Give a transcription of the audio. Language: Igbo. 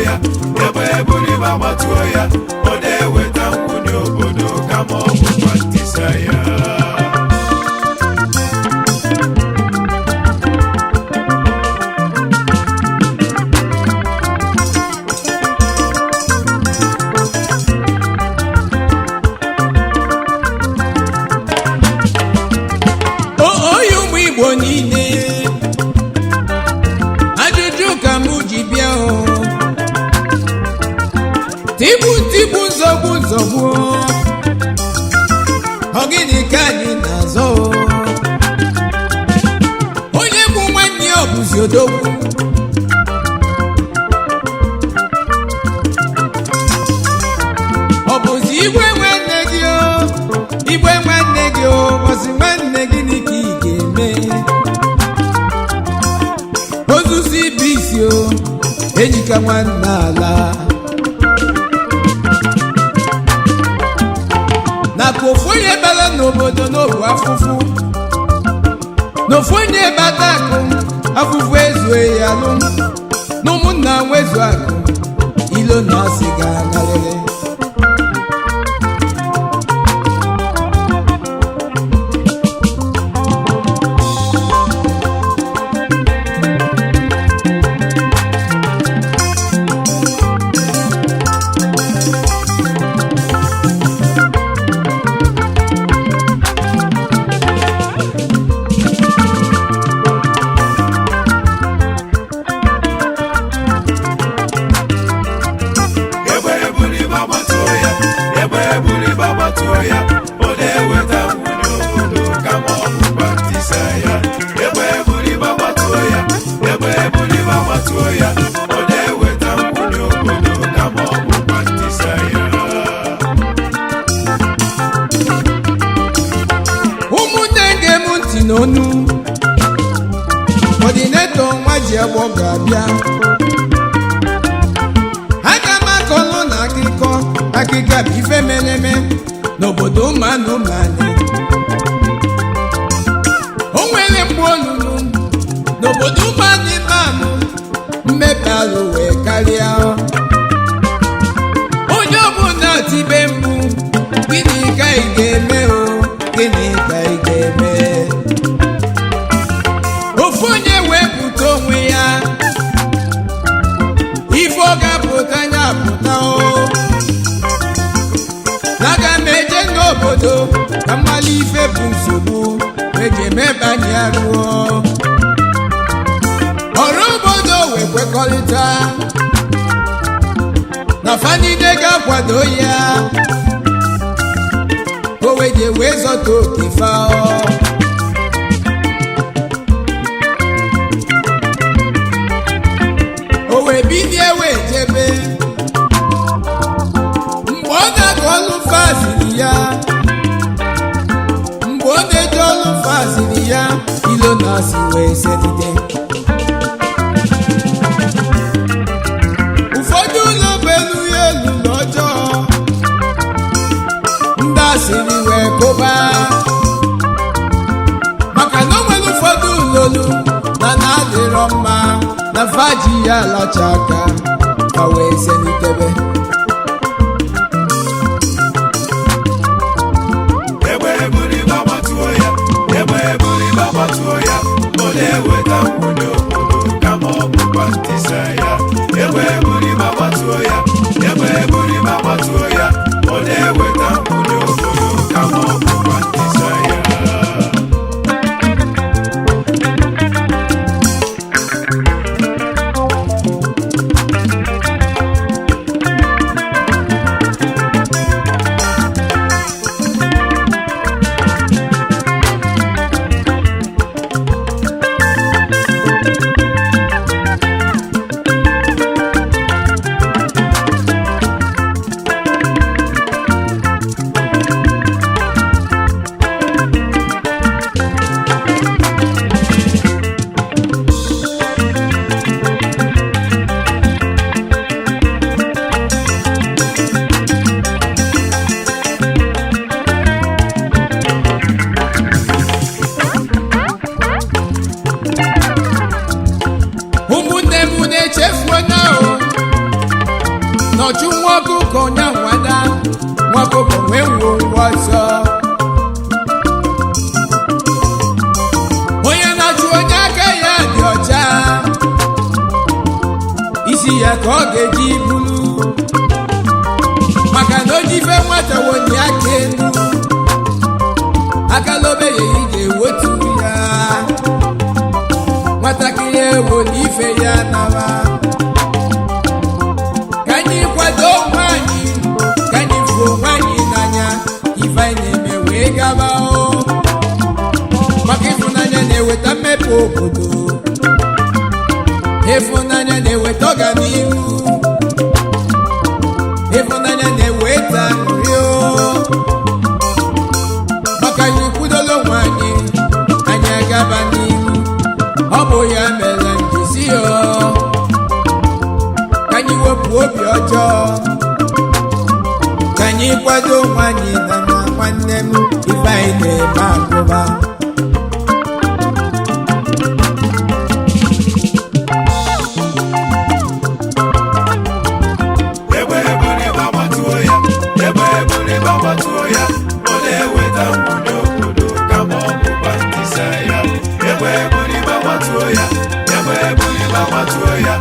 ya, egbe eburu ibe agbatuo ya, ọ na-eweta nwunye obodo kama ọ bụkwa ntisa ya. Oyi, ụmụ Igbo niile, ajụjụ ka mụ ji bịa o. Tigbu tigbu, nzọgbu nzọgbu, ọ gịnị ka anyị na-azọ o? Onye bụ nwanne ya ọ bụzi odogwu? Ọ bụzi igwe nwanne gị o, igwe nwanne gị o, bụzi nwanne gị ka ị ga-eme ozuzi ibe isi o, ejika nwanne ala nakwa ofu onye bara n'obodo n'obu afụfụ na ofu onye bata akụ afụfụ ezue ya lụ na ụmụnna nwezu akụ ilo na asị ga-agarịrị. Egbe eburu ibe agbatuo ya, egbe eburu ibe agbatuo ya, ọ na-eweta nwunye obodo kama ọ bụkwa ntisa ya. Egbe eburu ibe agbatuo ya, egbe eburu ibe agbatuo ya, ọ na-eweta nwunye obodo kama ọ bụkwa ntisa ya. Ụmụnne, nge m ntị n'onu. Coordinator nwa ji agbọ ga-abịa. Aga m akọlụ na akụkọ akịka bụ ife meleme n'obodo ụmụanụmanụ. O nwere mgbe olulu n'obodo ụmụanụmanụ, mmepe alụ wee karịa. Onye ọbụla tibe mgbu, gịnị ka ị ga-eme o? Gịnị ka ị ga-eme? Ofu onye wepụta onwe ya, ife ọ ga-apụta ya apụta o. N'aga m eje n'obodo ka mmalị ife bụ nsogbu eji emebanye ya ruo ọrụ. Obodo wee kwekọrịta na fanide ga-akwado ya ka o wee je wee zọta oke fa. O wee bilie wee jebe. Mgbe ọ na-aga ọlụ faziri ya, mgbe ọ na-eje ọlụ faziri ya, ilo na asị wee selite. Ụfọdụ ụlọ bụ elu ya elu na ọjọọ, ndị asịrị wee kụba maka na o nwere ụfọdụ ụlọlu na na-adịrọ mma na faji ya alacha aka ma wee selitebe. Egbe eburu ibe agbatuo ya, egbe eburu ibe agbatuo ya, ọ na-eweta nwunye obodo kama ọ bụkwa ntisa ya. Egbe eburu ibe agbatuo ya, egbe eburu ibe agbatuo ya, ọ na-eweta nwunye obodo kama ọ bụkwa ntisa ya. Ụmụnne m, na-echefuo na o ọkụkọ nya nwada, nwa ọkụkọ wee wuo ngwa ọsọ. Onye na-achụ onye aka ya dị ọcha, isi ya ka ọ ga-eji bulu, maka na o ji ife nwata wonye aka elu, akala obeye ị ga-ewetu ya. Nwatakịrị ewo na ife ya nawa. Ka anyị kwado onwe anyị, ka anyị fụ onwe anyị n'anya, ife anyị na-eme wee gaba o, maka ịfụnanya na-eweta mmepe obodo, ịfụnanya na-eweta ọganihu, ịfụnanya na-eweta nri o. Maka anyị kwudola onwe anyị, anyị agaba n'ihu. Ọ bụ ya mere njisi o, ka anyị wepụ obi ọjọọ, ka anyị kwado onwe anyị na na nwanne m, ife anyị na-eme akụba. Egbe eburu ịgba gbatuo ya, egbe eburu ịgba gbatuo ya, ọ na-eweta nwunye obodo kama ọ bụkwa ntisa ya. Egbe eburu ịgba gbatuo ya, egbe eburu ịgba gbatuo ya.